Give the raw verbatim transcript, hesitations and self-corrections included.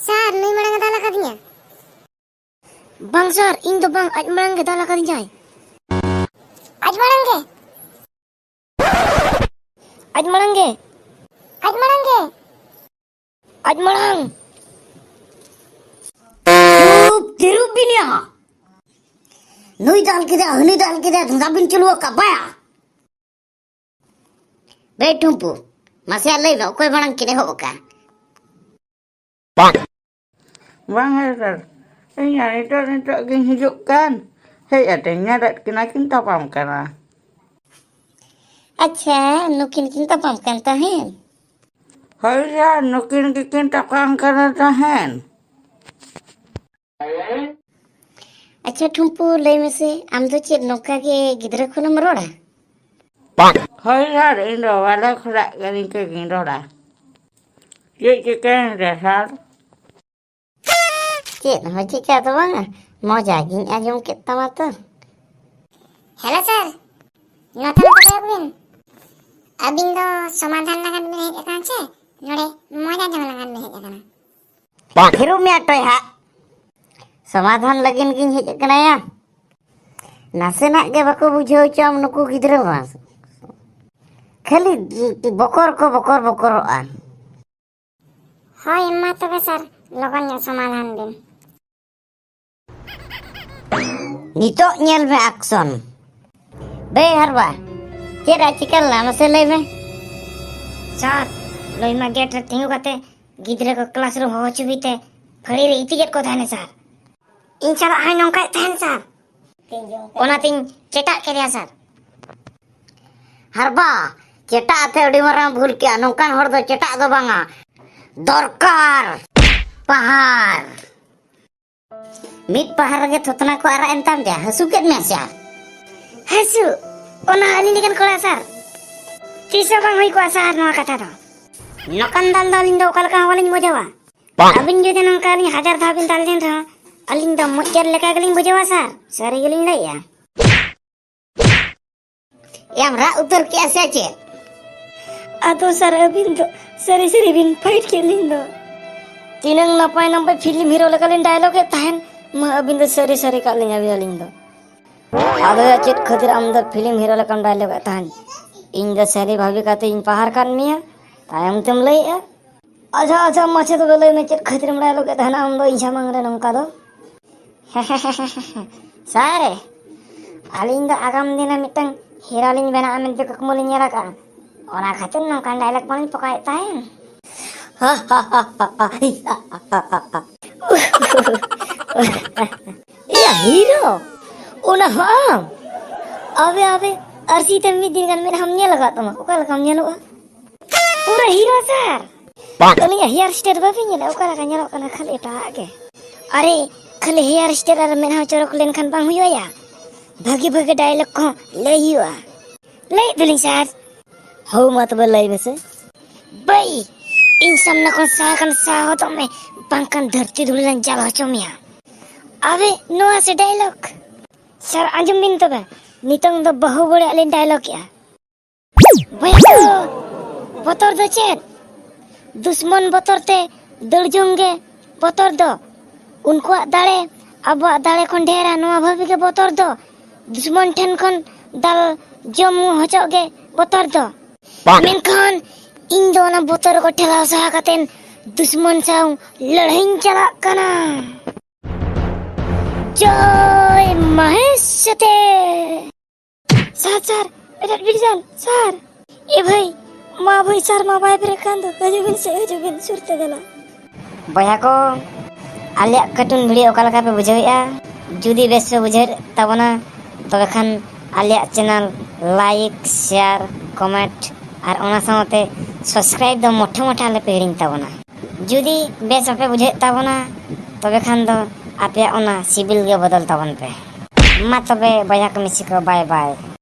ᱥᱟᱨ, ᱱᱩᱭ ᱢᱟᱲᱟᱝ ᱮ ᱫᱟᱞ ᱟᱠᱟᱫᱤᱧᱟ᱾ ᱵᱟᱝ ᱥᱟᱨ, ᱤᱧ ᱫᱚ ᱵᱟᱝ, ᱟᱡ ᱢᱟᱲᱟᱝ ᱜᱮ ᱫᱟᱞ ᱟᱠᱟᱫᱤᱧᱟᱭ᱾ ᱟᱡ ᱢᱟᱲᱟᱝ ᱜᱮ? ᱟᱡ ᱢᱟᱲᱟᱝ ᱜᱮ? ᱟᱡ ᱢᱟᱲᱟᱝ ᱜᱮ? ᱟᱡ ᱢᱟᱲᱟᱝ᱾ ᱪᱩᱯ, ᱛᱤᱨᱩᱵ ᱵᱤᱱ ᱭᱟ᱾ ᱱᱩᱭ ᱫᱟᱞ ᱠᱮᱫᱟ, ᱦᱟᱹᱱᱤ ᱫᱟᱞ ᱠᱮᱫᱟ, ᱫᱷᱟᱸᱫᱟ ᱵᱤᱱ ᱪᱟᱹᱞᱩ ᱟᱠᱟᱫ ᱵᱟᱭᱟ᱾ ᱵᱮ ᱴᱷᱩᱢᱯᱩ, ᱢᱟᱥᱮ ᱞᱟᱹᱭ ᱢᱮ, ᱚᱠᱚᱭ ᱢᱟᱲᱟᱝ ᱠᱤᱱ ᱮᱦᱚᱵ ᱟᱠᱟᱫ? ᱵᱟᱝ ᱦᱮᱸ ᱥᱟᱨ, ᱤᱧ ᱱᱤᱛᱚᱜ ᱱᱤᱛᱚᱜ ᱜᱤᱧ ᱦᱤᱡᱩᱜ ᱠᱟᱱ, ᱦᱮᱡ ᱟᱛᱮᱧ ᱧᱮᱞᱮᱫ ᱠᱤᱱᱟ ᱠᱤᱱ ᱛᱟᱯᱟᱢ ᱠᱟᱱᱟ᱾ ᱟᱪᱪᱷᱟ, ᱱᱩᱠᱤᱱ ᱠᱤᱱ ᱛᱟᱯᱟᱢ ᱠᱟᱱ ᱛᱟᱦᱮᱸᱱ? ᱦᱳᱭ ᱥᱟᱨ, ᱱᱩᱠᱤᱱ ᱜᱮᱠᱤᱱ ᱛᱟᱯᱟᱢ ᱠᱟᱱᱟ ᱛᱟᱦᱮᱸᱱ᱾ ᱟᱪᱪᱷᱟ ᱴᱷᱩᱢᱯᱩ, ᱞᱟᱹᱭ ᱢᱮᱥᱮ, ᱟᱢ ᱫᱚ ᱪᱮᱫ ᱱᱚᱝᱠᱟ ᱜᱮ ᱜᱤᱫᱽᱨᱟᱹ ᱠᱷᱚᱱᱮᱢ ᱨᱚᱲᱟ? ᱦᱳᱭ ᱥᱟᱨ, ᱤᱧ ᱫᱚ ᱵᱟᱞᱮ ᱠᱷᱚᱱᱟᱜ ᱜᱮ ᱱᱤᱝᱠᱟᱹ ᱜᱤᱧ ᱨᱚᱲᱟ᱾ ᱪᱮᱫ ᱪᱤᱠᱟᱹᱭᱮᱱ ᱨᱮ ᱥᱟᱨ? ᱪᱮᱫ ᱦᱚᱸ ᱪᱤᱠᱟᱹ ᱫᱚ ᱵᱟᱝᱟ, ᱢᱚᱡᱟ ᱜᱤᱧ ᱟᱸᱡᱚᱢ ᱠᱮᱫ ᱛᱟᱢᱟ ᱛᱚ᱾ ᱦᱮᱞᱳ ᱥᱟᱨ, ᱱᱚᱛᱮ ᱱᱚᱛᱮ ᱠᱚᱭᱚᱜ ᱵᱤᱱ᱾ ᱟᱹᱵᱤᱱ ᱫᱚ ᱥᱚᱢᱟᱫᱷᱟᱱ ᱞᱟᱹᱜᱤᱫ ᱵᱤᱱ ᱦᱮᱡ ᱟᱠᱟᱱᱟ ᱪᱮ ᱱᱚᱰᱮ ᱢᱚᱡᱟ ᱡᱚᱝ ᱞᱟᱹᱜᱤᱫ ᱵᱤᱱ ᱦᱮᱡ ᱟᱠᱟᱱᱟ? ᱛᱷᱤᱨᱚᱜ ᱢᱮ ᱟᱴᱚᱭ ᱦᱟᱸᱜ᱾ ᱥᱚᱢᱟᱫᱷᱟᱱ ᱞᱟᱹᱜᱤᱫ ᱜᱤᱧ ᱦᱮᱡ ᱟᱠᱟᱱᱟᱭᱟ᱾ ᱱᱟᱥᱮᱱᱟᱜ ᱜᱮ ᱵᱟᱠᱚ ᱵᱩᱡᱷᱟᱹᱣ ᱦᱚᱪᱚᱣᱟᱢ ᱱᱩᱠᱩ ᱜᱤᱫᱽᱨᱟᱹ ᱢᱟ᱾ ᱠᱷᱟᱹᱞᱤ ᱵᱚᱠᱚᱨ ᱠᱚ ᱵᱚᱠᱚᱨ ᱵᱚᱠᱚᱨᱚᱜᱼᱟ᱾ ᱦᱳᱭ, ᱢᱟ ᱛᱚᱵᱮ ᱥᱟᱨ, ᱞᱚᱜᱚᱱ ᱧᱚᱜ ᱥᱚᱢᱟᱫᱷᱟᱱ ᱵᱤᱱ᱾ ᱱᱤᱛᱚᱜ ᱧᱮᱞ ᱢᱮ ᱟᱠᱥᱚᱱ᱾ ᱵᱮ ᱦᱟᱨᱵᱟ, ᱪᱮᱫ ᱟᱜ ᱪᱤᱠᱟᱹ ᱞᱮᱱᱟ ᱢᱟᱥᱮ ᱞᱟᱹᱭ ᱢᱮ? ᱥᱟᱨ, ᱱᱩᱭ ᱢᱟ ᱜᱮᱴ ᱨᱮ ᱛᱤᱸᱜᱩ ᱠᱟᱛᱮ ᱜᱤᱫᱽᱨᱟᱹ ᱠᱚ ᱠᱞᱟᱥ ᱨᱩᱢ ᱦᱚᱦᱚ ᱦᱚᱪᱚ ᱛᱮ ᱯᱷᱟᱹᱲᱤ ᱨᱮ ᱤᱛᱤᱡ ᱮᱫ ᱠᱚ ᱛᱟᱦᱮᱱᱟ ᱥᱟᱨ᱾ ᱤᱧ ᱥᱟᱞᱟᱜ ᱦᱚᱸᱭ ᱱᱚᱝᱠᱟᱭᱮᱫ ᱛᱟᱦᱮᱱ ᱥᱟᱨ᱾ ᱚᱱᱟᱛᱤᱧ ᱪᱮᱴᱟᱜ ᱠᱮᱫᱮᱭᱟ ᱥᱟᱨ᱾ ᱦᱟᱨᱵᱟ, ᱪᱮᱴᱟᱜ ᱟᱛᱮ ᱟᱹᱰᱤ ᱢᱟᱨᱟᱝ ᱵᱷᱩᱞ ᱠᱮᱜᱼᱟ᱾ ᱱᱚᱝᱠᱟᱱ ᱦᱚᱲ ᱫᱚ ᱪᱮᱴᱟᱜ ᱫᱚ ᱵᱟᱝᱟ, ᱫᱚᱨᱠᱟᱨ ᱯᱟᱦᱟᱨ᱾ ᱢᱤᱫ ᱯᱟᱦᱟᱨ ᱨᱮᱜᱮ ᱛᱷᱚᱛᱱᱟ ᱠᱚ ᱟᱨᱟᱜ ᱮᱱ ᱛᱟᱢ ᱜᱮᱭᱟ᱾ ᱦᱟᱹᱥᱩ ᱠᱮᱫ ᱢᱮᱭᱟ ᱥᱮ ᱪᱮᱫ? ᱦᱟᱹᱥᱩ? ᱚᱱᱟ ᱟᱹᱞᱤᱧ ᱞᱮᱠᱟᱱ ᱠᱚᱲᱟ ᱥᱟᱨ ᱛᱤᱥ ᱦᱚᱸ ᱵᱟᱝ ᱦᱩᱭ ᱠᱚᱜᱼᱟ ᱥᱟᱨ ᱱᱚᱣᱟ ᱠᱟᱛᱷᱟ ᱫᱚ᱾ ᱱᱚᱝᱠᱟᱱ ᱫᱟᱞ ᱫᱚ ᱟᱹᱞᱤᱧ ᱫᱚ ᱚᱠᱟ ᱞᱮᱠᱟ ᱦᱚᱸ ᱵᱟᱹᱞᱤᱧ ᱵᱩᱡᱷᱟᱹᱣᱟ᱾ ᱟᱹᱵᱤᱱ ᱡᱩᱫᱤ ᱱᱚᱝᱠᱟ ᱟᱹᱞᱤᱧ ᱦᱟᱡᱟᱨ ᱫᱷᱟᱣ ᱵᱤᱱ ᱫᱟᱞ ᱞᱤᱧ ᱨᱮᱦᱚᱸ, ᱟᱹᱞᱤᱧ ᱫᱚ ᱢᱩᱪᱟᱹᱫ ᱞᱮᱠᱟ ᱜᱮᱞᱤᱧ ᱵᱩᱡᱷᱟᱹᱣᱟ ᱥᱟᱨ, ᱥᱟᱹᱨᱤ ᱜᱮᱞᱤᱧ ᱞᱟᱹᱭᱮᱜᱼᱟ᱾ ᱮᱢ ᱨᱟᱜ ᱩᱛᱟᱹᱨ ᱠᱮᱜᱼᱟ ᱥᱮ ᱪᱮᱫ? ᱟᱫᱚ ᱥᱟᱨ, ᱟᱹᱵᱤᱱ ᱫᱚ ᱥᱟᱹᱨᱤ ᱥᱟᱹᱨᱤ ᱵᱤᱱ ᱯᱷᱟᱭᱤᱴ ᱠᱮᱫ ᱞᱤᱧ ᱫᱚ᱾ ᱛᱤᱱᱟᱹᱝ ᱱᱟᱯᱟᱭ ᱱᱟᱯᱟᱭ ᱯᱷᱤᱞᱢ ᱦᱤᱨᱳ ᱞᱮᱠᱟᱞᱤᱧ ᱰᱟᱭᱞᱚᱜ ᱮᱫ ᱛᱟᱦᱮᱱ᱾ ᱢᱟ, ᱟᱹᱵᱤᱱ ᱫᱚ ᱥᱟᱹᱨᱤ ᱥᱟᱹᱨᱤ ᱠᱟᱜ ᱞᱤᱧ ᱟᱹᱵᱤᱱ, ᱟᱹᱞᱤᱧ ᱫᱚ᱾ ᱟᱫᱚ ᱭᱟ, ᱪᱮᱫ ᱠᱷᱟᱹᱛᱤᱨ ᱟᱢ ᱫᱚ ᱯᱷᱤᱞᱢ ᱦᱤᱨᱳ ᱞᱮᱠᱟᱢ ᱰᱟᱭᱞᱚᱜ ᱮᱫ ᱛᱟᱦᱮᱱ? ᱤᱧ ᱫᱚ ᱥᱟᱹᱨᱤ ᱵᱷᱟᱵᱤ ᱠᱟᱛᱮ ᱤᱧ ᱯᱟᱦᱟᱨ ᱠᱟᱫ ᱢᱮᱭᱟ, ᱛᱟᱭᱚᱢ ᱛᱮᱢ ᱞᱟᱹᱭᱮᱜᱼᱟ᱾ ᱟᱪᱪᱷᱟ, ᱟᱪᱪᱷᱟ, ᱢᱟᱪᱮ ᱛᱚᱵᱮ ᱞᱟᱹᱭ ᱢᱮ, ᱪᱮᱫ ᱠᱷᱟᱹᱛᱤᱨᱮᱢ ᱰᱟᱭᱞᱚᱜ ᱮᱫ ᱛᱟᱦᱮᱱᱟ ᱟᱢ ᱫᱚ ᱤᱧ ᱥᱟᱢᱟᱝ ᱨᱮ ᱱᱚᱝᱠᱟ ᱫᱚ? ᱥᱟᱨᱮ, ᱟᱹᱞᱤᱧ ᱫᱚ ᱟᱜᱟᱢ ᱫᱤᱱ ᱨᱮ ᱢᱤᱫᱴᱟᱝ ᱦᱤᱨᱳ ᱞᱤᱧ ᱵᱮᱱᱟᱜᱼᱟ ᱢᱮᱱᱛᱮ ᱠᱩᱠᱢᱩ ᱞᱤᱧ ᱧᱮᱞ ᱟᱠᱟᱫᱼᱟ᱾ ᱚᱱᱟ ᱠᱷᱟᱹᱛᱤᱨ ᱱᱚᱝᱠᱟᱱ ᱰᱟᱭᱞᱚᱜ ᱢᱟᱞᱤᱧ ᱯᱚᱠᱟᱭᱮᱫ ᱛᱟᱦᱮᱱ᱾ ᱤᱭᱟ, ᱦᱤᱨᱳ? ᱚᱱᱟ ᱦᱚᱸ ᱟᱢ? ᱟᱵᱮ, ᱟᱵᱮ, ᱟᱹᱨᱥᱤ ᱛᱮ ᱢᱤᱫ ᱫᱤᱱ ᱜᱟᱱ ᱢᱮᱫᱦᱟᱢ ᱧᱮᱞ ᱟᱠᱟᱫ ᱛᱟᱢᱟ? ᱚᱠᱟ ᱞᱮᱠᱟᱢ ᱧᱮᱞᱚᱜᱼᱟ? ᱯᱩᱨᱟᱹ ᱦᱤᱨᱳ ᱥᱟᱨ᱾ ᱟᱹᱞᱤᱧᱟᱜ ᱦᱮᱭᱟᱨ ᱥᱴᱟᱭᱤᱞ ᱵᱟᱵᱤᱱ ᱧᱮᱞᱟ? ᱚᱠᱟ ᱞᱮᱠᱟ ᱧᱮᱞᱚᱜ ᱠᱟᱱᱟ ᱠᱷᱟᱹᱞᱤ ᱮᱴᱟᱜ ᱜᱮ᱾ ᱟᱨᱮ, ᱠᱷᱟᱹᱞᱤ ᱦᱮᱭᱟᱨ ᱥᱴᱟᱭᱤᱞ ᱟᱨ ᱢᱮᱫᱦᱟ ᱪᱚᱨᱚᱠ ᱞᱮᱱᱠᱷᱟᱱ ᱵᱟᱝ ᱦᱩᱭᱩᱜᱼᱟ ᱭᱟ᱾ ᱵᱷᱟᱹᱜᱤ ᱵᱷᱟᱹᱜᱤ ᱰᱟᱭᱞᱚᱜ ᱠᱚᱦᱚᱸ ᱞᱟᱹᱭ ᱦᱩᱭᱩᱜᱼᱟ᱾ ᱞᱟᱹᱭᱮᱫ ᱫᱚᱞᱤᱧ ᱥᱟᱨ᱾ ᱦᱳ, ᱢᱟ ᱛᱚᱵᱮ ᱞᱟᱹᱭ ᱢᱮᱥᱮ᱾ ᱵᱟᱹᱭ, ᱤᱧ ᱥᱟᱢᱱᱟ ᱠᱷᱚᱱ ᱥᱟᱦᱟ ᱠᱷᱟᱱ ᱥᱟᱦᱟ ᱦᱚᱫᱚᱜ ᱢᱮ, ᱵᱟᱝᱠᱷᱟᱱ ᱫᱷᱟᱹᱨᱛᱤ ᱫᱷᱩᱲᱤ ᱞᱟᱝ ᱡᱟᱞ ᱦᱚᱪᱚ ᱢᱮᱭᱟ᱾ ᱟᱵᱮ, ᱱᱚᱣᱟ ᱥᱮ ᱰᱟᱭᱞᱚᱜ? ᱥᱟᱨ, ᱟᱸᱡᱚᱢ ᱵᱤᱱ ᱛᱚᱵᱮ, ᱱᱤᱛᱚᱝ ᱫᱚ ᱵᱟᱹᱦᱩ ᱵᱟᱹᱲᱤᱡ ᱞᱤᱧ ᱰᱟᱭᱞᱚᱜᱮᱜᱼᱟ᱾ ᱵᱚᱭᱦᱟ ᱠᱚ, ᱵᱚᱛᱚᱨ ᱫᱚ ᱪᱮᱫ? ᱫᱩᱥᱢᱚᱱ ᱵᱚᱛᱚᱨ ᱛᱮ ᱫᱟᱹᱲ ᱡᱚᱝ ᱜᱮ ᱵᱚᱛᱚᱨ ᱫᱚ᱾ ᱩᱱᱠᱩᱣᱟᱜ ᱫᱟᱲᱮ ᱟᱵᱚᱣᱟᱜ ᱫᱟᱲᱮ ᱠᱷᱚᱱ ᱰᱷᱮᱨᱟ, ᱱᱚᱣᱟ ᱵᱷᱟᱵᱤ ᱜᱮ ᱵᱚᱛᱚᱨ ᱫᱚ᱾ ᱫᱩᱥᱢᱚᱱ ᱴᱷᱮᱱ ᱠᱷᱚᱱ ᱫᱟᱞ ᱡᱚᱢ ᱦᱚᱪᱚᱜ ᱜᱮ ᱵᱚᱛᱚᱨ ᱫᱚ᱾ ᱢᱮᱱᱠᱷᱟᱱ ᱤᱧ ᱫᱚ ᱚᱱᱟ ᱵᱚᱛᱚᱨ ᱠᱚ ᱴᱷᱮᱞᱟᱣ ᱥᱟᱦᱟ ᱠᱟᱛᱮᱱ ᱫᱩᱥᱢᱚᱱ ᱥᱟᱶ ᱞᱟᱹᱲᱦᱟᱹᱭᱤᱧ ᱪᱟᱞᱟᱜ ᱠᱟᱱᱟ᱾ ᱡᱚᱭ ᱢᱟᱦᱮᱥ ᱥᱟᱛᱮ᱾ ᱥᱟᱨ, ᱥᱟᱨ, ᱮᱴᱟᱜ ᱵᱤᱨ ᱥᱟᱨ, ᱥᱟᱨ᱾ ᱮ ᱵᱷᱟᱹᱭ, ᱢᱟ ᱵᱷᱟᱹᱭ, ᱥᱟᱨ ᱢᱟ ᱵᱟᱭ ᱵᱮᱨᱮᱫ ᱠᱟᱱ ᱫᱚ᱾ ᱦᱤᱡᱩᱜ ᱵᱤᱱ ᱥᱮ, ᱦᱤᱡᱩᱜ ᱵᱤᱱ ᱥᱩᱨ ᱛᱮ ᱫᱮᱞᱟ᱾ ᱵᱚᱭᱦᱟ ᱠᱚ, ᱟᱞᱮᱭᱟᱜ cartoon video ᱚᱠᱟ ᱞᱮᱠᱟ ᱯᱮ ᱵᱩᱡᱷᱟᱹᱣᱮᱫᱼᱟ? ᱡᱩᱫᱤ ᱵᱮᱥ ᱯᱮ ᱵᱩᱡᱷᱟᱹᱣᱮᱫ ᱛᱟᱵᱚᱱᱟ, ᱛᱚᱵᱮ ᱠᱷᱟᱱ ᱟᱞᱮᱭᱟᱜ channel like, share, comment ᱟᱨ ᱚᱱᱟ ᱥᱟᱶᱛᱮ subscribe ᱫᱚ ᱢᱚᱴᱷᱮ ᱢᱚᱴᱷᱮ ᱟᱞᱚ ᱯᱮ ᱦᱤᱲᱤᱧ ᱛᱟᱵᱚᱱᱟ᱾ ᱡᱩᱫᱤ ᱵᱮᱥ ᱵᱟᱯᱮ ᱵᱩᱡᱷᱟᱹᱣᱮᱫ ᱛᱟᱵᱚᱱᱟ, ᱛᱚᱵᱮ ᱠᱷᱟᱱ ᱫᱚ ᱟᱯᱮᱭᱟᱜ ᱚᱱᱟ ᱥᱤᱵᱤᱞ ᱜᱮ ᱵᱚᱫᱚᱞ ᱛᱟᱵᱚᱱ ᱯᱮ᱾ ᱢᱟ ᱛᱚᱵᱮ ᱵᱚᱭᱦᱟ ᱠᱚ ᱢᱤᱥᱤ ᱠᱚ, bye bye᱾